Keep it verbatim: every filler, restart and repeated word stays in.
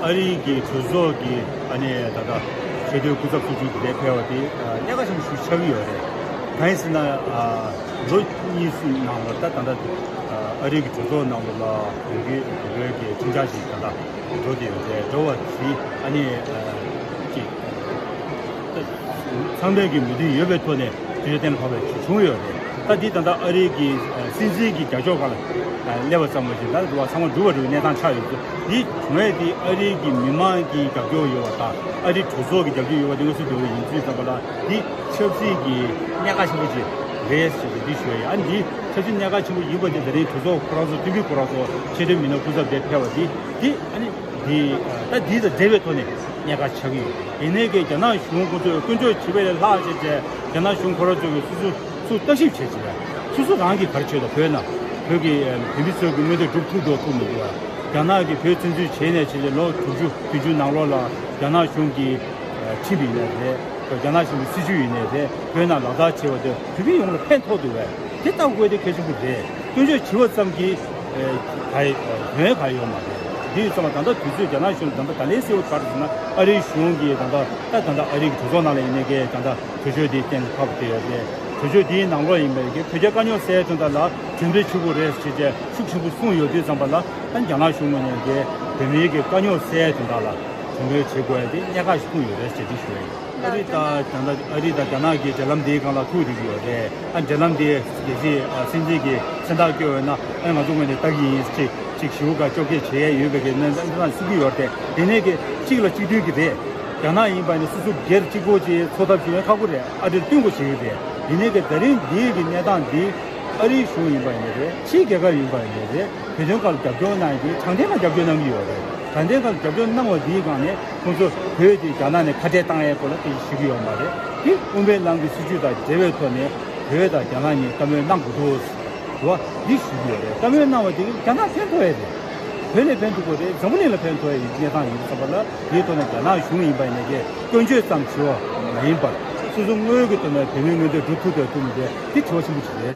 ཨ་རིའི་གི་གྲོས་ཚོགས་ཀྱི་ཨ་ནི་ད་ལྟ་ཆེས་མཐོའི་སྐུ་ཚབ་ཚོགས་ཆུང་དེ་འདྲ་ཕེབས་པ་དེ་གནད་འགག་ཆེན་པོ་ཞིག་ཆགས་ཀྱི་ཡོད་རེད། གང་ཡིན་ཟེར་ན་ལོ་གཉིས་གསུམ་ནང་ལ་ད་ད་ལྟ་ཨ་རིའི་གི་གྲོས་ཚོགས་ནང་ལ་ལ་ཡོང་གི་ཡོད་པའི་གི་ཁྲིམས་འཆར་ཞིག་ད་ལྟ་འགྲོ་བསྡད་ཡོད་རེད། འགྲོ་བ་དེ་ཨ་ནི་ཅིག་ཚང་མས་ཀྱི་མོས་མཐུན་ཡོད་པའི་ཐོག་ནས་དུས་ཚོད་གཏན་ལ་ཕབ་པ་ཞིག་བྱུང་ཡོད་རེད། ད་འདི་ད་ལྟ་ཨ་རིའི་གི་སྲིད་འཛིན་གྱི་རྒྱབ་སྐྱོར་སྒང་ལ་སླེབས་པ་ཙམ་མ་ཟད་ད་འདི་བ་ཚང་མ་འགྲུབ་པ་འགྲུབ་པའི་གནས་སྟངས་ཆགས་ཡོད་ཚུལ་འདི་བྱུང་ཡས་འདི་ཨ་རིའི་གི་མི་མང་གི་རྒྱབ་སྐྱོར་ཡོད་པ་དང་ཨ་རིའི་གྲོས་ཚོགས་ཀྱི་རྒྱབ་སྐྱོར་ཡོད་པ་འདི་ང་ཚོས་འགྲོ་བ་ཡིན་ཚུལ་ཙམ་པ་ལ་འདི་ཆབ་སྲིད་ཀྱི་གནད་འགག་ཆེན་པོ་ཅིག་རེད་ཟེར་ཏེ་འདི་ཞུ་ཡ་ཡིན། ཨ་ནི་འདི་ཆབ་སྲིད་གནད་འགག་ཆེན་པོ་ཡིན་པ་འདི་ད་རིང་གྲོས་ཚོགས་ཁོ་རང་ཚོ་སྤྱི་འཐུས་ཁོ་རང་ཚོ་ཆེས་མཐོའི་མི་སྣ་སྐུ་ཚབ་དེ་ཕེབས་པ་འདི་འདི་ཨ་ནི། དེ་ད་དེ་དང་འབྲེལ་བའི་ཐོག་ནས་གནད་འགག་ཆགས་ཀྱི་ཡོད། ཡིན་ནའི་ཀྱི་རྒྱ་ནག་གཞུང་ཁོང་ཚོས་སྐྱོན་བརྗོད་བྱས་པ་ལས་ལྷག་བྱས་བྱས་རྒྱ་ནག་གཞུང་ཁོ་རང་ཚོས་ཀྱི་སོ་སོ་ཚུར་ལྟ་ཞིབ་བྱས་བྱས་སོ་སོ་རང་གིས་ག་རེ་བྱས་འདུག་བོད་ནང་བོད་ཀྱི་བོད་མི་ཚོས་ཀྱི་མངོན་འདོད་སྒྲུབ་ཐུབ་འདུག་ཐུབ་མི་འདུག་རྒྱ་ནག་གིས་བོད་བཙན་འཛུལ་བྱས་ནས་བྱས་བྱས་ལོ་དྲུག་ཅུ་བདུན་ཅུ་ནང་ལོགས་ལ་རྒྱ་ནག་གཞུང་གིས་ཁྲིམས་ཡིན་ནའི་རེད། རྒྱ་ནག་གཞུང་གི་སྲིད་བྱུས་ཡིན་ནའི་རེད། བོད་ནང་ལག་བསྟར་བྱས་པ་དེ་བོད་མི་ཡོངས་ལ་ཕན་ཐོགས་འདུག་བས། དེ་ལྟ་དགོས་དེ་གལ་ཆེན་པོ་རེད། སྐྱོན་བརྗོད་བྱས་པ་ཙམ་གྱིས་ཨེ་ག་ཡོན་ག་ཡོད་མ་རེད། དེ་ཡིན་ཙང་ད་ལྟ་དུས་ཚོད་རྒྱ་ནག་གཞུང་ད་ལྟ་ད་ལན་གསལ་བོ་ག་རེ་ཟེར་ན་ཨ་རིའི་གཞུང་གིས་ད་ལྟ་ད་ད་ལྟ་ཨ་རིའི་གྲོས་ཚོགས་ནང་ལ་ཡིན་ནའི་གི་ད་ལྟ་གྲོས་ཆོད་དེ་གཏན་ལ་ཕབ་བསྡད་ཡོད་རེད། གྲོས་ཆོད་དེའི་ནང་ལོགས་ཡིན་པའི་གི་བོད་རྒྱའི་དཀའ་རྙོག་སེལ་དོན་དག་ལ་གྲོས་འདེབས་ཆེ་པོ་རེད་ཅེས་བྱས་ཤུགས་ཆེན་པོ་གསུངས་ཡོད་དུས་ཙམ་པ་ལ་ད་རྒྱ་ནག་གཞུང་ངོས་ནས་གི་བོད་མིའི་གི་དཀའ་རྙོག་སེལ་དོན་དག་ལ་གྲོས་མོལ་བྱེད་དགོས་ཡ་དེ་གནད་འགག་ཞིག་ཐུག་ཡོད་རེད་ཅེས་དེ་ཞུ་ཡ་ཡིན། ཨ་རི་དང་ད་ལྟ་ཨ་རི་དང་རྒྱ་ནག་གི་འབྲེལ་ལམ་དེའི་སྒང་ལ་ཐུག་བསྡད་ཀྱི་ཡོད་རེད། ཨ་འབྲེལ་ལམ་དེ་རྒྱལ་སྤྱིའི་ཨ་སྲིད་འཛིན་གྱིས་མཚན་རྟགས་བསྐྱོན་ཡོད་ན་ཨ་ང་ཚོ་ངོས་ནས་ལྟ་གི་ཡིན་ཅེས་ཅིག་ཞུ་ག་བཅོ་བརྒྱད་བྱེད་ཡས་ཡོད་པའི་གི་གནས་སྟངས་གསུང་གི་ཡོད་རེད། དེ་ནས་གི་གཅིག་ལ་གཅིག་མཐུན་གྱི་རེད། རྒྱ་ནག་ཡིན་པ་ནི་སོ་སོ་སྒེར་གཅིག་པོ་ཅིག་འཚོ་ཐབས་བྱེད་ཡས་ཁག་པོ་རེད། ཨ་རིར་བསྟུན་དགོས་བྱེད་ཀྱི་རེད། དེ་ནས་གི་ད་རིང་འདིའི་གི་གནས་སྟངས་འདི་ཨ་རིའི་གཞུང་ཡིན་པ་ཡིན་ནའི་རེད། ཕྱིའི་རྒྱལ་ཁབ་ཡིན་པ་ཡིན་ནའི་རེད། བོད་དོན་སྒང་ལ་རྒྱབ་སྐྱོར་གནང་ཡས་དེ་དྲང་བདེན་ལ་རྒྱབ་སྐྱོར་གནང་གི་ཡོད་རེད། དྲང་བདེན་སྒང་ལ་རྒྱབ་སྐྱོར་གནང་བ་འདིའི་སྒང་ནས་ཁོང་ཚོ་བོད་དེ་རྒྱ་ནག་ནས་ཁ་བྲལ་བཏང་ཡས་སྐོར་ལ་དེ་ཞུ་གི་ཡོད་མ་རེད། དེ་ཨུམ་པའི་ལང་གི་སྲིད་བྱུས་དང་འབྲེལ་བའི་ཐོག་ནས་བོད་དང་རྒྱ་ནག་གཉིས་བཀའ་མོལ་གནང་དགོས་འདུག་ཟེར་བ་འདི་ཞུ་གི་ཡོད་རེད། བཀའ་མོལ་གནང་བ་དེ་རྒྱ་ནག་ཕན་ཐོགས་ཡས་རེད། བོད་ལ་ཕན་ཐོགས་དགོས་རེད། འཛམ་བུ་གླིང་ལ་ཕན་ཐོགས་ཡས་གནས་སྟངས་ཡིན་ཙམ་པ་ལ་དེའི་ཐོག་ནས་རྒྱ་ནག་གཞུང་ཡིན་པ་ཡིན་ནའི་སྐྱོན་བརྗོད་ཙམ་བྱས་པ་མ་ཡིན་པར་སོ་སོ་དངོས་ཀྱི་ཐོག་ནས་བོད་མིའི་མངོན་འདོད་སྒྲུབ་ཐུབ་དང་ཐུབ་མི་འདུག་དེ་དྲི་བ་ཆེན་པོ་ཞིག་རེད།